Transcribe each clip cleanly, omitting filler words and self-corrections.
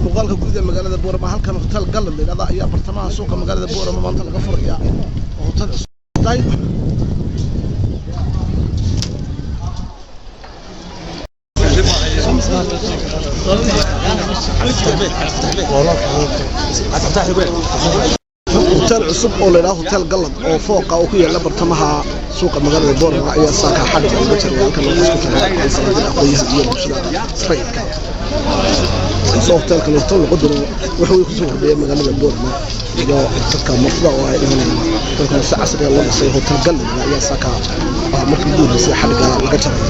Muuqaalka guud ee magaalada Boorama, halkan Hotel Galad la yidhahda ayaa bartamaha suuqa magaalada Boorama maanta laga furaya, oo hotel cusub. Hotel cusub oo la yidhahdo Hotel Galad oo fooqa oo ku yaala bartamaha suuqa magaalada Boorama ayaa saaka xadhiga laga jaray. Halkan waxaa isku tahay sanadada aqoon-yahan iyo bulshada rayidka. Soo hotelkan hotel noqon doono waxa uu kusoo kordhiya magaalada Boorama iyo dadka martida oo ay imanayaan. Hotelkan si casri ah loo dhisay, Hotel Galad, ayaa saaka markii ugu horreysay xadhiga laga jaray.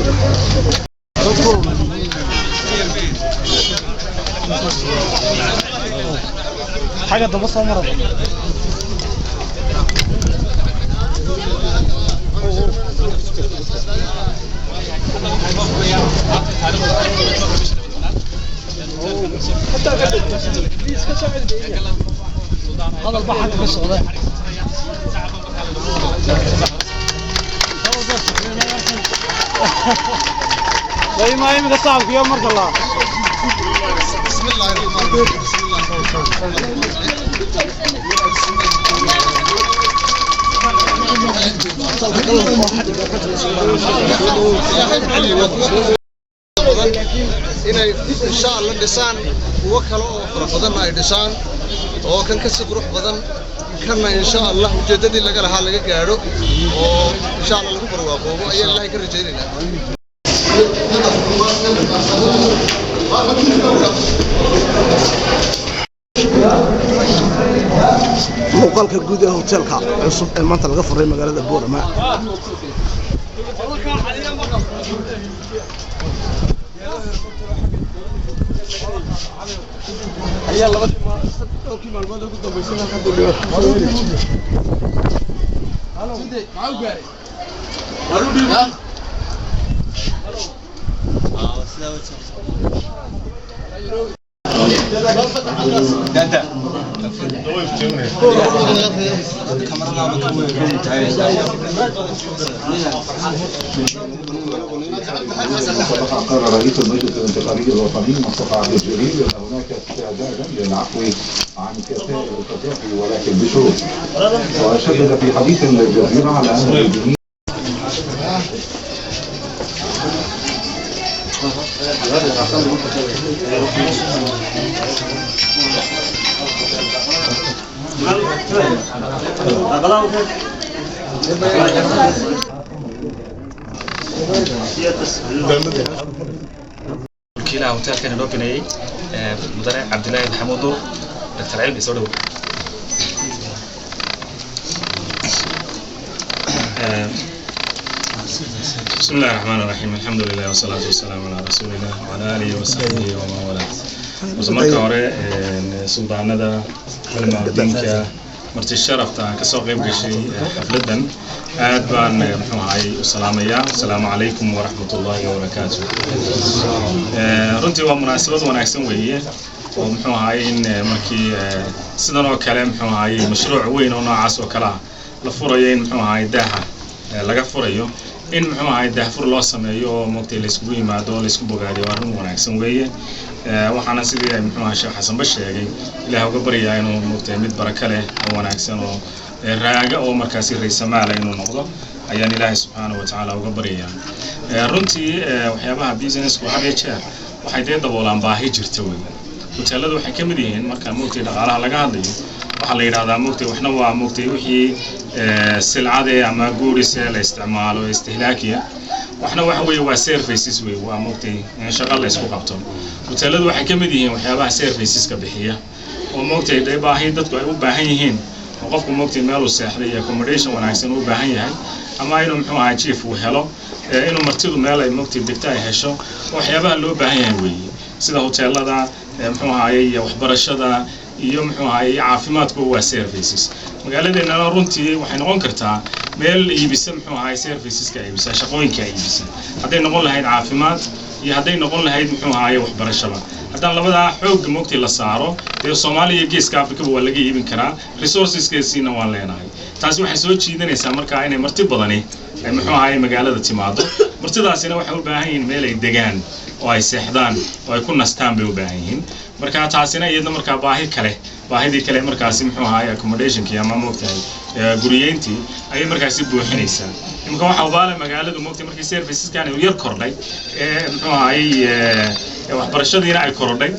Xagga dambe soo mara. Hadal baa xagga ka socda. Ma imika sacabkiyo marka la Hotelka Galad oo xadhiga ka jaray inay insha Allah dhisaan kuwo kale oo fara badanna ay dhisaan oo kan kasii qurux badan kanna, insha Allah ujeeddadii laga lahaa laga gaadho oo insha Allah lagu barwaaqoobo ayaan Ilaahay ka rajaynaynaa. Muuqaalka guud ee hotelka cusub ee maanta laga furay magaalada Boorama. Ayaa labadii dhowrkii maalmood ugu dambeysay halkan dib. قال رئيس المجلس الانتقالي الوطني مصطفى عبد الجليل ان هناك استعدادا للعفو عن كتائب القذافي ولكن بشروط، وشدد في حديث للجزيره على ان الليبيين Wakiilaha hotelkan inoo bineeyey, mudane Cabdilaahi Maxamuud Nuur, Dr Cilmi, soo dhowo. بسم الله الرحمن الرحيم، الحمد لله والصلاة والسلام على رسول الله وعلى آله وصحبه ومن والاه. Base marka hore, suldaanada, culimaadiinka, marti sharafta aan kasoo qayb gashay xafladan aad baan muxuu ahay u salaamayaa. Asalaamu calaykum waraxmat ullaahi wabarakaatu. Runtii waa munaasabad wanaagsan weeye oo muxuu ahay in markii sidan oo kale muxuu ahay mashruuc weyn oo noocaas oo kale ah la furayo, in muxuu ahay daaha laga furayo, in muxuu ahay daahfur loo sameeyo oo moogtay layskugu yimaado oo laysku bogaadiyo, waa arrin wanaagsan weeye. Waxaana sidii ay muxuu ahay Sheekh Xasanba sheegay Ilaah uga baryaa inuu moogtay mid baraka leh oo wanaagsan oo raaga oo markaasi raysamaala inuu noqdo ayaan Ilaahay subxaanahu watacaala uga baryayaa. Runtii waxyaabaha businessku had iyo jeer waxay dee daboolaan baahi jirta wey. Hoteeladu waxay ka mid yihiin marka moogtay dhaqaalaha laga hadlayo, waxaa la yidhahdaa moogtay waxna waa moogtay wixii silcade ama guurise la isticmaalo ee istihlaakiya, waxna waxa weeye waa services wey, waa moogtay in shaqo la isku qabto. Hoteeladu waxay ka mid yihiin waxyaabaha serviceska bixiya oo moogtay dee baahi dadku ay u baahan yihiin, oo qofku moogtay meeluu seexday iyo accommodation wanaagsan uu u baahan yahay, ama inuu muxuu ahaa jiif uu helo, inuu martidu meel ay moogtay degto ay hesho, waxyaabaha loo baahan yahay weeye, sida hoteelada muxuu ahaayey iyo waxbarashada iyo muxuu ahaayey caafimaadku waa services. Magaaladeennana runtii waxay noqon kartaa meel iibisa muxuu ahaayey serviceska iibisa, shaqooyinka iibisa, hadday noqon lahayd caafimaad iyo hadday noqon lahayd muxuu ahaayey waxbarashaba. Haddaan labadaa xoogga moogtay la saaro, dee Soomaaliya iyo Geeska Afrikaba waa laga iibin karaa, resourceskeesiina waan leenahay. Taasi waxay soo jiidanaysaa markaa inay marti badani ay muxuu ahaayey magaalada timaado. Martidaasina waxay u baahan yihiin meel ay degaan. Oo ay seexdaan oo ay ku nastaan bay u baahan yihiin. Marka taasina iyadna markaa baahi kale, baahidii kale markaasi, muxuu ahaay, accommodationkii ama, moogtahay, guriyeyntii ayay markaasi buuxinaysaa. Imika waxaa ubaale magaaladu, moogtahay, markii serviceskan uu yar kordhay ee, muxuu ahaayey, waxbarashadiina ay korodhay,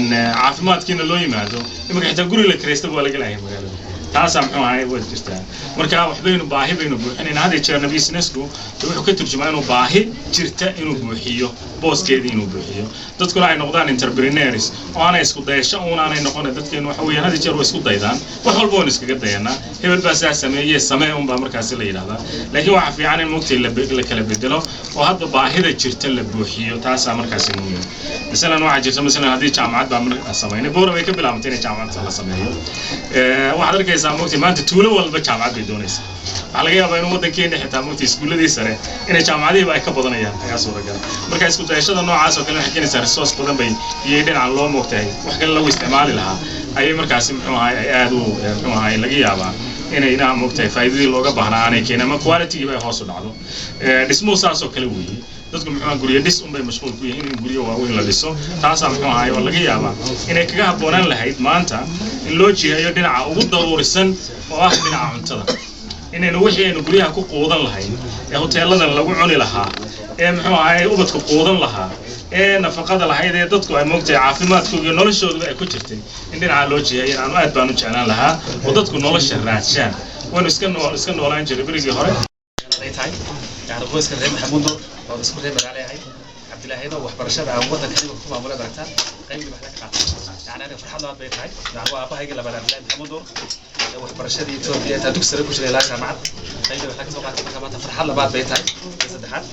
caafimaadkiina loo yimaado, imika xitaa guri la kiraystaba waa laga lahay magaalada. Taasaa, muxuu ahaay, waa jirtaa. Marka waxbaynu baahi baynu buuxinayna. Had iyo jeerna businessku wuxuu ka turjumaa inuu baahi jirta inuu buuxiyo, booskeedii inuu buuxiyo, dadkuna ay noqdaan entrepreneurs oo aanay isku dayasho uun aanay noqon. Dadkeenu waxa weeyaan had iyo jeer way isku daydaan, wax walba waynu iskaga dayanaa. Hebel baa sidaa sameeye, samee unbaa markaasi la yidhahdaa. Laakiin waxaa fiican in, mogtay, la kala bedelo oo hadba baahida jirta la buuxiyo. Taasaa markaasi muhiim. Masalan waxaa jirta, masalan haddii jaamacad baa markaa samaynay, Boorama ay ka bilaabantay inay jaamacad la sameeyo. Waxaad arkaysaa, mogtay, maanta tuulo walba jaamacad bay doonaysaa. Waxaa laga yaabaa in waddankeena xitaa, mogtay, iskuulladii sare inay jaamacadihiiba ay ka badanayaan ayaa suuragal. Marka isku dayashada noocaas oo kale waxay keenaysaa resource badan bay iyo dhinacan loo, moogtahay, wax kale lagu isticmaali lahaa ayay markaasi, muxuu ahay, ay aad u, muxuu ahay, laga yaabaa inayna, moogtahay, faa'iidadii looga baahnaa aanay keenin ama quality-giiba ay hoos u dhacdo. Dhismuhu saas oo kale weeye. Dadku, muxuu ahaa, guryo dhis unbay mashquul ku yihiin, in guryo waaweyn la dhiso. Taasaa, muxuu ahaay, oo laga yaabaa inay kaga habboonaan lahayd maanta in loo jiheeyo dhinaca ugu daruurisan oo ah dhinaca cuntada, inaynu wixii aynu guryaha ku quudan lahayn ee hoteeladan lagu cuni lahaa ee, muxuu ahaay, ubadka quudan lahaa ee nafaqada lahayd ee dadku ay, moogtahay, caafimaadkooda iyo noloshooduba ay ku jirtay, in dhinaca loo jiheeyo aanu aad baan u jeclaan lahaa oo dadku nolosha raadshaan. Waynu iska noolaan jiray berigii hore. Ay tahay yani qoyska reer Maxamuud Nuur oo isku reer magaalo yahay Cabdilaahina waxbarashada aan waddanka imika ku maamulay aragtaa qayb wax ka qaatay. Yani aniga farxad labaad bay tahay. Yani waa aabahayga labaad, Cabdillahi Maxamuud Nuur, waxbarashadii Etoobiya intaa dugsi sare ku jiray ilaa jaamacad qayb wax ka soo qaatay. Marka maanta farxad labaad bay tahay, saddexaad.